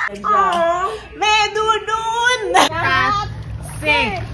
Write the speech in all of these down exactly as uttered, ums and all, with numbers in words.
Men doudoun. Kat, senk.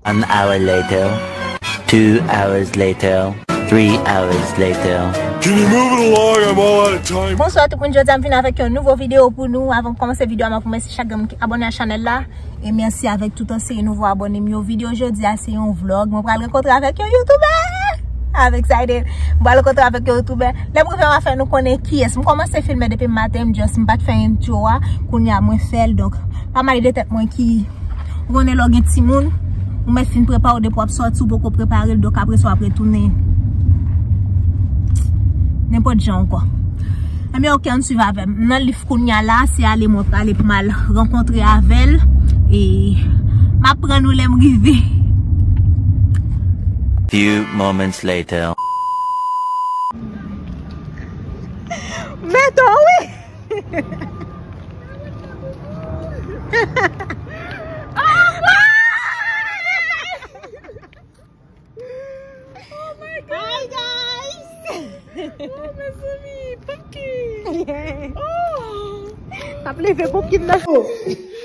One hour later, two hours later, three hours later. Can you move it along? I'm all out of time. Bonswa tout moun, jodi a m vin avèk yon nouvo videyo pou nou. Avan m kòmanse videyo a, m ap remèsye chak grenn moun ki abòne a chanèl la. E mèsi avèk tout ansyen nouvo abòne m yo. Videyo jodi a se yon vlog. Mwen pral rankontre avèk yon youtubè. I'm excited. Mwen pral rankontre avèk yon youtubè. Lè m rive, m a fè nou konnen kiyès. M kòmanse filme depi maten, m just m pa t fè intro a. Kounye a mwen fè l. Donk, pa mal de tèt mwen ki Ou konnen lè w gen timoun, ou mèt fin prepare w depi w ap sòti, ou poko prepare l, donk apre sa w ap retounen nenpòt jan ankò. Ebyen, oke, ann swiv avè m. M nan lif kounye a la, se ale mwen prale pou m al rankontre avè l, e m ap pran nou lè m rive. Few moments later. Meton, wi! Oh my God! Hi, guys! Oh, mezanmi, pumpkin! Oh! T ap leve pumpkin nan.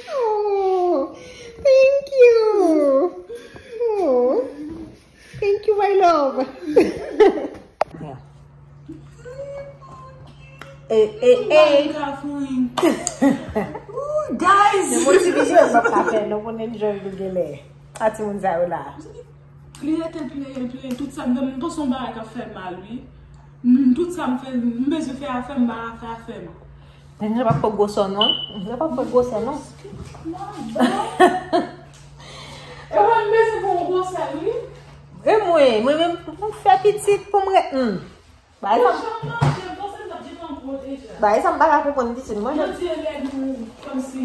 Oh, thank you! Oh. Thank you, my love. Hey, hey, hey. Ooh, guys! Se motivasyon m ap ka fè, nou konnen jan nou genlè. A timoun sa yo la. Li rete pleye, pleye, tout sa m, m panse yon bagay k ap fè m mal, wi. M, tout sa m fè, m bezwen fè a fè m, m pa ka fè a fè m. Deja pa fè gwosè non. Deja pa fè gwosè non. E mwen m bezwen pou yon gwosè wi. E mwen, mwen menm pou m fè pitit pou m ret. Hmm. Bagay sa m pa ka konprann pitit mwen. Yo di lè nou kòmsi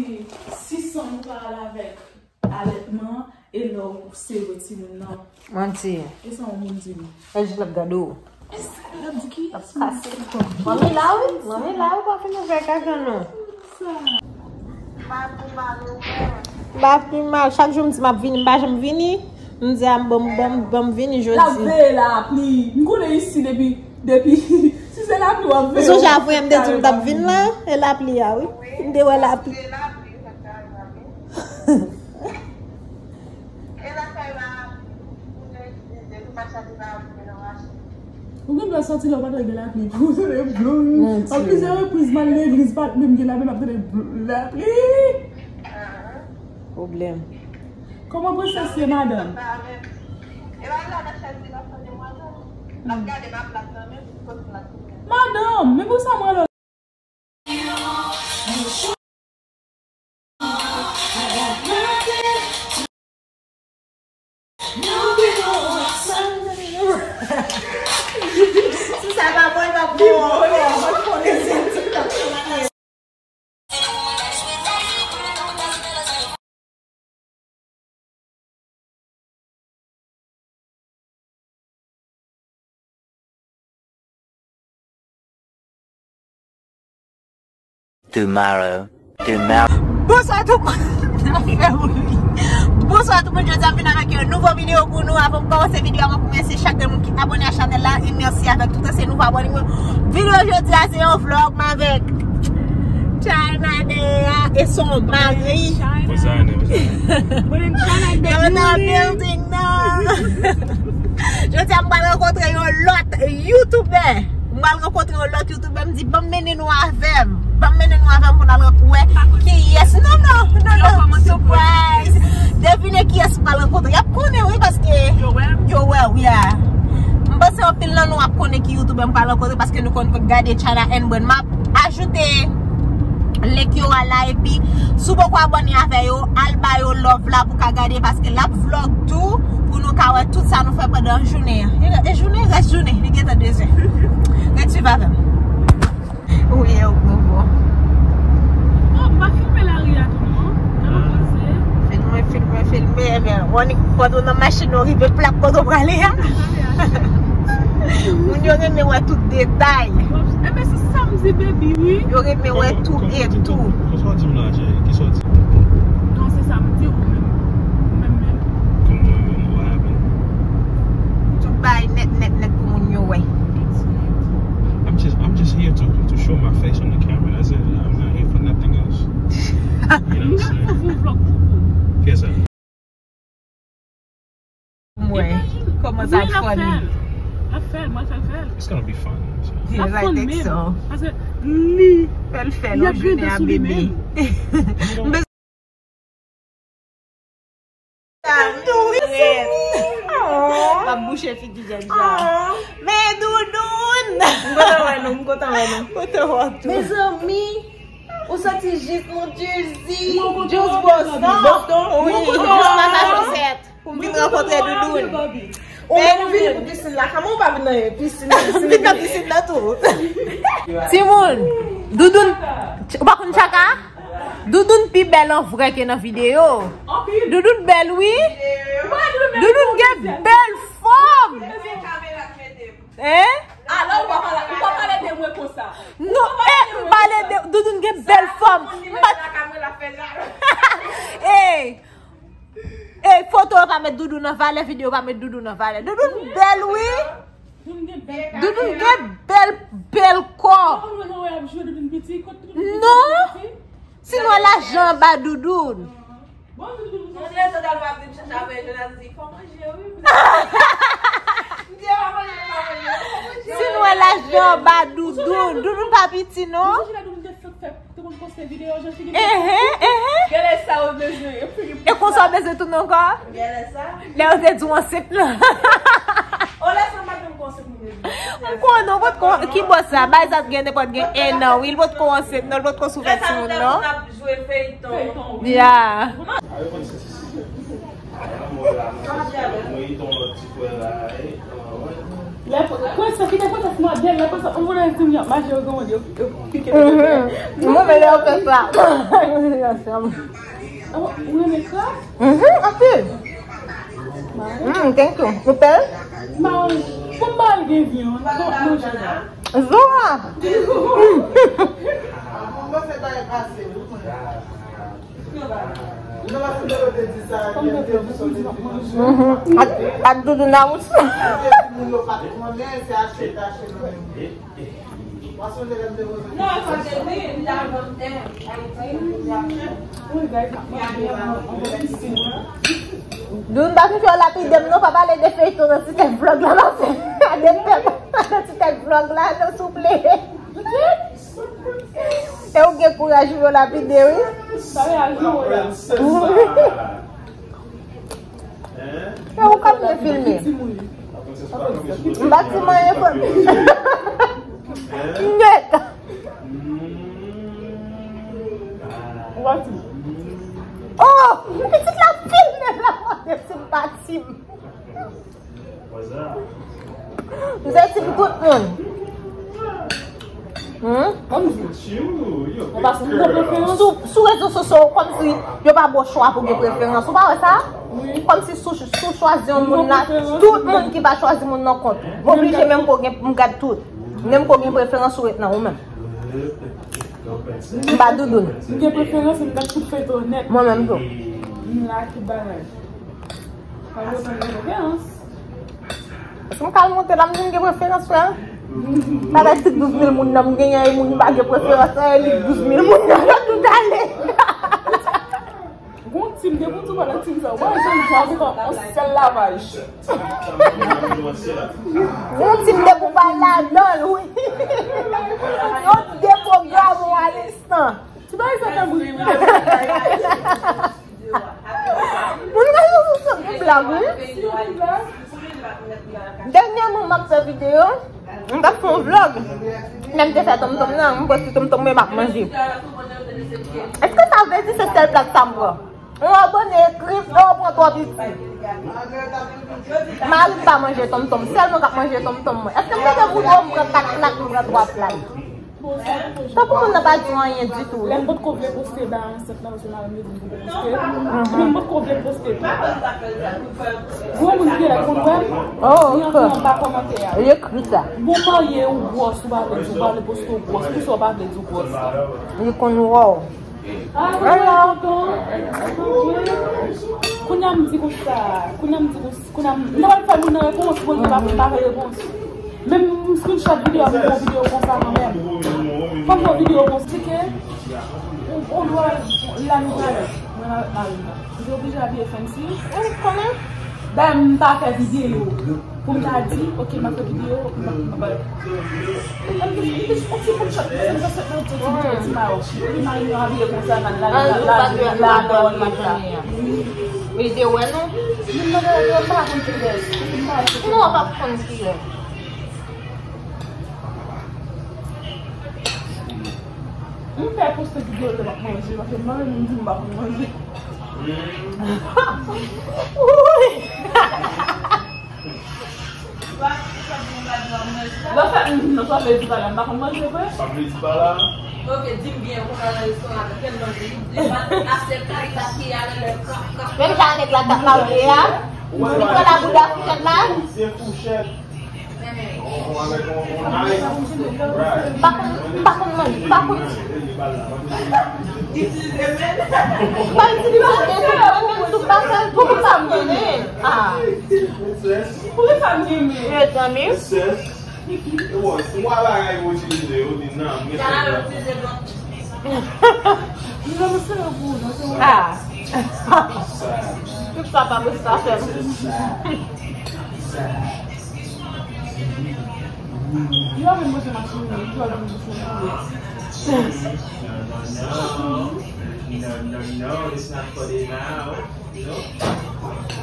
sis san nou pa al avèk alètman e lè w sere timoun nan. Manti. E sa yon moun di m. E jis l ap gade w. E sa l ap di ki? L ap kase. Manmi la wi, manmi la wi, pa fin ouvè kaka non. M pa pi mal. Chak jou m di m ap vini, m pa janm vini. M di a m ban m, ban m, ban m vini jodi. L ap veye lapli. M konnen isi depi, depi, si se lapli w ap veye. Ou sonje apre m te di m t ap vin la? E lapli a wi. M te wè lapli. Ou gen dwa sòti la, ou pa t wè gen lapli. Ou tande blong. An plizyè repriz, m al legliz, pa t menm gen lapli, m ap tande bl-, lapli. Pwoblèm. Kòman prensès ye, madanm? Madanm, men pou sa mwen la. Si sa pa bon, li pa bon ankò. Tomorrow. Tomorrow. Bonswa tout moun. Bonswa tout moun, jodi a m vin avèk yon nouvo videyo pou nou. Avan m kòmanse videyo a, mwen remèsye chak de moun ki abòne a chanèl la. E mèsi avèk tout se nouvo abòne mwen. Videyo jodi a se yon vlog m avèk China Dea e son mari. What's happening? What's happening? Yo nan building nan. Jodi a m pral rankontre yon lòt youtubè. M pral rankontre yon lòt youtubè, m di ban m mennen nou avè m. Ban m mennen nou avè m pou n al wè kiyès. Non, non, non, non. Surprise. Devine kiyès m pral rankontre. Y ap konnen wi paske yo wè w, yeah. M panse anpil nan nou ap konnen ki youtubè m pral rankontre paske nou konn gade China and Brand. M ap ajoute Link yo a la, epi si w poko abòne avè yo, al ba yo love la pou ka gade, paske l ap vlog tou, pou nou ka wè tout sa nou fè pandan jounen an. E, e jounen, rès jounen, li gentan de zè. Ret swiv avè m. Wi, e ou gwo gwo. Oh, m pa filme lari a tou non. Jan nou panse? Filme, filme, filme, men w annik pran tou nan machin ou rive plak kote w prale a. Moun yo renmen wè tout detay. Enben se sa m di baby wi. Yo renmen wè tou e tou. Kisa w di m la, cheri? Kisa w di? Non, se sa m di ou menm. Ou menm menm. Kòman, what happened? Tout bagay nèt, nèt, nèt pou moun yo wè. I'm just, I'm just here to, to show my face on the camera. That's it. I'm not here for nothing else. You know what I'm saying? Kisa? Mwen, kòman sa funny? L ap fè l, mwen fè l fè l. It's gonna be fun. L ap funny menm. Paske li fè l fè l yon jounen a bebe. M ap bouche figi jèn sa. Men Doudoun! M kontan wè nou, m kontan wè nou. Kontan wè tou. Mezanmi, ou santi jis nou juicy. Jis Boston. Boston? Wi, jis Massachusetts. Pou m vin rankontre Doudoun. Ou menm ou vini pou pisin la, kòman ou pa vin nan pisin nan? M vin nan pisin nan tou. Timoun, Doudoun, ou pa konn Tchaka? Doudoun pi bèl an vrè ke nan videyo. Doudoun bèl wi. Doudoun gen bèl fòm. Hein? Alò ou pa pale, ou pa pale de mwen konsa. Non, eh, m pale de Doudoun gen bèl fòm. M pa... Ey, ey, foto yo pa met Doudoun nan valè, videyo pa met Doudoun nan valè. Doudoun bèl wi. Doudoun gen bèl bèl kò. Non. Si nou wè lajan anba Doudoun. Si nou wè lajan anba Doudoun, Doudoun pa piti non. Enhen, enhen. E konsa w bezwen tounen ankò? Lè yo te di w ansent lan. M konnen w potko, ki bò sa? Bay sa gen nenpòt gen en an wi, l potko ansent non, l potko sou fè timoun non. Ya. Lè prensès, kite prensès mòde l, lè prensès anvole l, timoun yo ap mache yo gen yo pike. Mwen men lè yo fè sa. Ou renmen krab? Mhm, anpil. Mm, thank you. Ou pè? Mawon, pou m ba l gen vyann, manje la. Zo a. Mhm. Ak, ak Doudoun a wouch. Doudoun pa fin fè w lapide m non, pa pale de feyton nan ti tèt vlog la, pa fè de pèp nan ti tèt vlog la non, souple. E ou gen kouraj pou yo lapide wi. E ou k ap byen filme. M pa di m anyen fanmi. Nèt. Oh, pitit la filme la, mwen se m pa ti m. M se tip tout moun. Hmm? Sou, sou rezo sosyo, kòmsi yo pa ba w chwa pou gen preferans. Ou pa wè sa? Kòmsi si w chwazi yon moun la, tout moun ki pa chwazi moun nan kont. M oblije menm pou gen, m gad tout. Menm pou gen preferans ou ret nan ou menm. M pa Doudoun. M gen preferans, m gad tout feyton nèt. Mwen menm tou. M la ki bagay. Pa gen okenn preferans. Èske m ka monte la, m di m gen preferans, frè? Bagay ti douz mil moun nan m genyen, e moun pa gen preferans, e li douz mil moun nan yo tout ale. Gon tim depi w di w pa nan tim sa, w pa janm jan avèk yon sèl lavaj. Gon tim depi w pa ladan l, wi. Yo deprograme w a lenstan. Ti bagay sa fè m ri. Moun nan yo sou sou blag, wi. Dènyèman, m ap fè videyo, m t ap fè yon vlog. Lè m te fè tonmtonm nan, m pran ti tonmtonm mwen m ap manje. Èske sa vle di se sèl plat sa m pran? Yon abòne ekri, "Oh, pran twò piti." Mari m pa manje tonmtonm, sèl mwen k ap manje tonmtonm mwen. Èske m leve voudo, m pran kat plat, m pran twa plat? Tankou moun nan pa di w anyen ditou. Lè m potko vle poste ba ansent lan, paske mari m yo di m pou poste. Epi m potko vle poste tou. Gwo moun ki la konn wè m. Oh, ok. Li antre anba kòmantè a. Li ekri sa. Bon, marye ou gwòs, ou pa vle di, ou pa vle poste ou gwòs. Poukisa ou pa vle di ou gwòs? Li konn wè w. Ah, tonton. Kounye a m di konsa. Kounye a m di konsa. Kounye a m, m ta pral fè moun nan repons, bon, m pa, m pa fè repons. Menm m screenshot videyo a, m fè yon videyo konsa kanmenm. Fò m fè yon videyo konsa, se ke, on, on dwa, la nou prale, mwen avèk mari m. M te oblije abiye fancy. Ou konnen? Dayè, m pa fè videyo pou m ta di, "Ok, m ap fè videyo, m ap, m ap, m ap." Yon ti bout chòt, se yon sèt nan ti videyo ti mayo. Epi mari m abiye konsa, nan la, la, la, la, la, la. Li te wè nou? Li mande, "Yo, m pa konn kilès." M pa konn kilès. Non, w pa konn kilès. M pè poste videyo lè m ap manje, paske m pa renmen di m pa konn manje. Lè w fè, "Mm, non, sa vle di pa la, m pa konn manje vre." Sa vle di pa la. Ok, di m byen, ou konn al nan restoran, kèl manje? Li di, "Asyèt la, li pa ki a lè, lè, kap, kap." Menm jan nèg la t ap marye a, li pran la bouda fourchèt la. Se fourchèt. M pa konn, m pa konn manje, m pa konn. Pa itilize men. Pou, pou, pou, pou pa m gen men. Ah. Pou ki sa m gen men? Mezanmi. Twa bagay ou itilize, ou di nan, mwen se. Ah. Tout sa pa pou sa fè. Yo menm manje machin nan, yo menm manje machin nan. No, no, no, no, no, no, it's not for the now. No.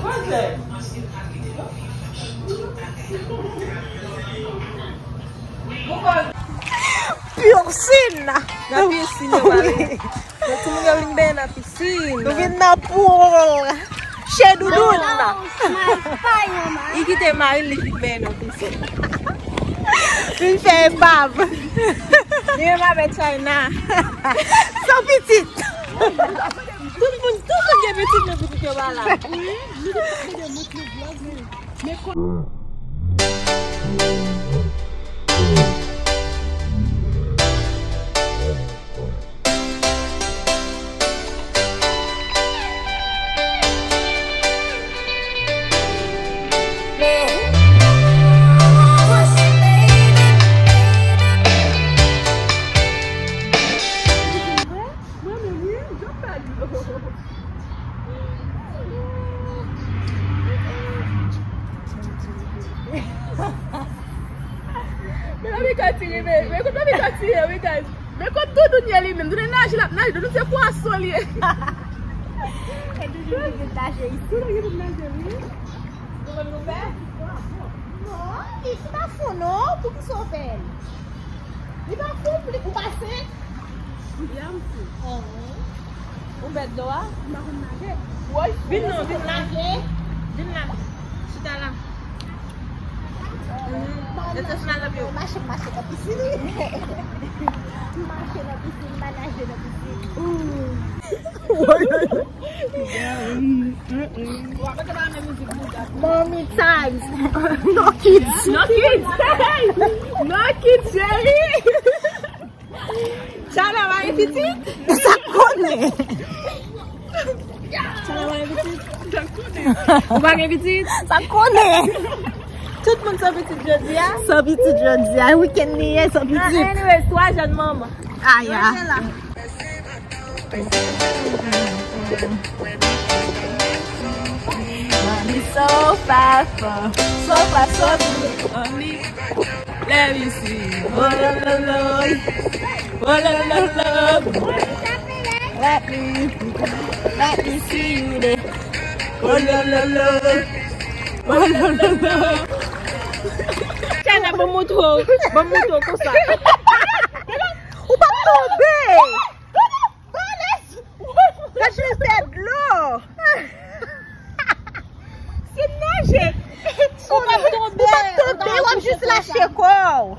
What's that? Piscine! Nan piscine, yo pale. Donk, timoun yo vin benyen nan piscine. Nou vin nan pool. Chez Doudoune. Wow, my fire, man. Li kite mari l, li vin benyen nan piscine. Vin fè epav. Li menm avèk China. San pitit. Tout moun, tout moun gen pitit, men pitit yo pa la. Wi, nou tout gen vlog, men. Men Lamika tire, men, men kote Lamika tire, wi, guys. Men kote Doudoune ye li menm. Doudoune naje, l ap naje. Doudoune se pwason li ye. E Doudoune ki vin naje isi. Doudoune ki vin naje, wi. Doudoune nou pè? Non, li pa fon, non. Poukisa w pè l? Li pa fon, li pou pase. Yanm tou. Ou bèt dlo a? M pa konn naje. Woy, vin non, vin la. Vin la. Chita la. Let us smile up yo. Mache, mache nan pisin. Mache nan pisin, ma naje nan pisin. Mommy times. No kids. No kids. Hey. No kids, cheri. Chana pa gen pitit? Sa konnen. Chana pa gen pitit? Sa konnen. Ou pa gen pitit? Sa konnen. Tout moun san pitit jodi a? San pitit jodi a. Weekend li ye, san pitit. Ah, anyways, twa jèn manman. Aya. Mommy so far, far, so far, so good on me. Let me see. Oh, lo, lo, lo. Oh, lo, lo, lo. Let me, let me see you there. Oh, lo, lo, lo. Oh, lo, lo, lo. Chana, ban m montre w. Ban m montre w konsa. Ou p ap tonbe. Cheko.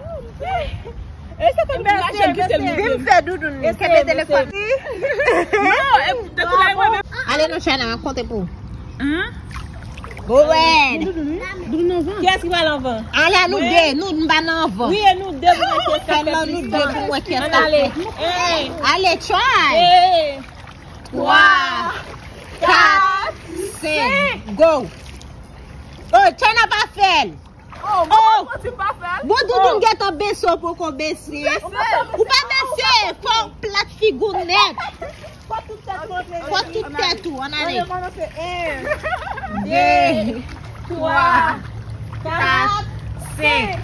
Vin fè Doudoun kenbe telefòn. Ale non, China, m ap konte pou ou. Go red. Kiyès ki pral anvan? Ale nou de, nou n pa nan anvan. Wi, e nou de pou nou wè kiyès k ap fè plis tan. Ale, try. Twa, kat, senk, go. Oh, China pa fè l. Oh, bon, Doudoun gentan bese, ou poko bese. Ou pa bese, fò w plat figi w nèt. Fò tout tèt ou, ann ale. De, twa, kat, senk.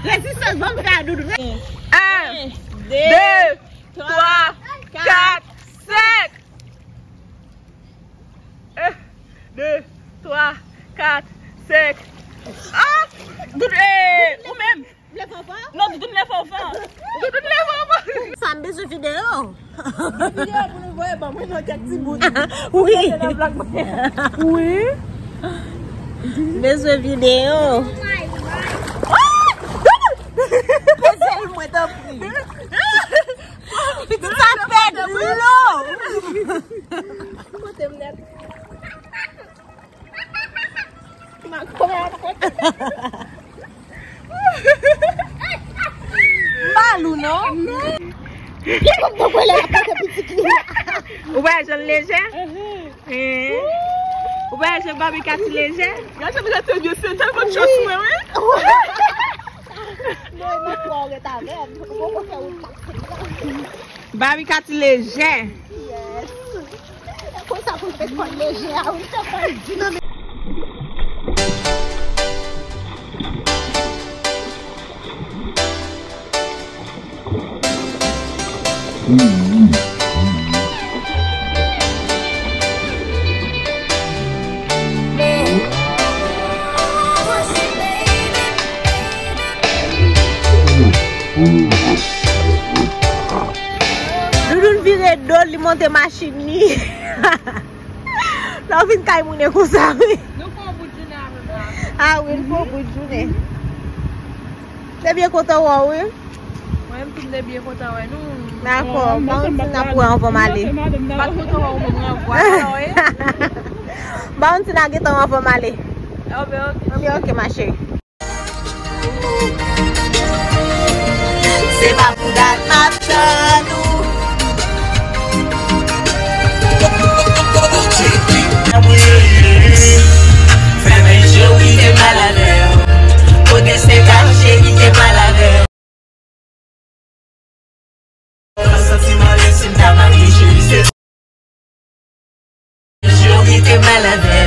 Rezistans, ban m fè a Doudoun. En, de, twa, kat, senk. En, de, twa, kat, senk. Ah! Doudou, eh, ou menm? Non, Doudoun leve anvan. Doudou leve anvan. Sa m bezwen videyo. Videyo pou nou voye ban mwen nan kèk ti bout. Wi. Wi. Bezwen videyo. Poze l mwen, tanpri. Pitit sa pè dlo. Kote m nèt. Malou, non? Li konn tankou lè l ap pote pitit li. Ou wè jan l lejè? Ou wè jan Barbie Cathy lejè? Gade jan l te byen, se tèlman chans mwen, wi. Non, e mwen twò ret avè m. Ou poko fè wout kat senk la. Barbie Cathy lejè. Yes. Konsa pou l fè kò l lejè a, ou fè kò l di nan men. Doudoun vire do l, li monte machin li. Lè w vin kay moun e konsa, wi. Nou fè yon bout jounen avè m la. Ah wi, nou fè yon bout jounen. Te byen kontan wè w, wi. Mwen menm tou m te byen kontan wè nou. Dakò, ba yon ti n ap wè anvan m ale. M pa t kontan wè w menm, ranvwa la, wi. Ba yon ti n a gentan anvan m ale. Anben, oke. Anben, oke, ma chérie. Se pa pou dat m ap tann ou. Fèmen je w, kite m al avè w. Kote se kache, kite m al avè w. Santi m ale si m ta marye, cheri, se je w, kite m al avè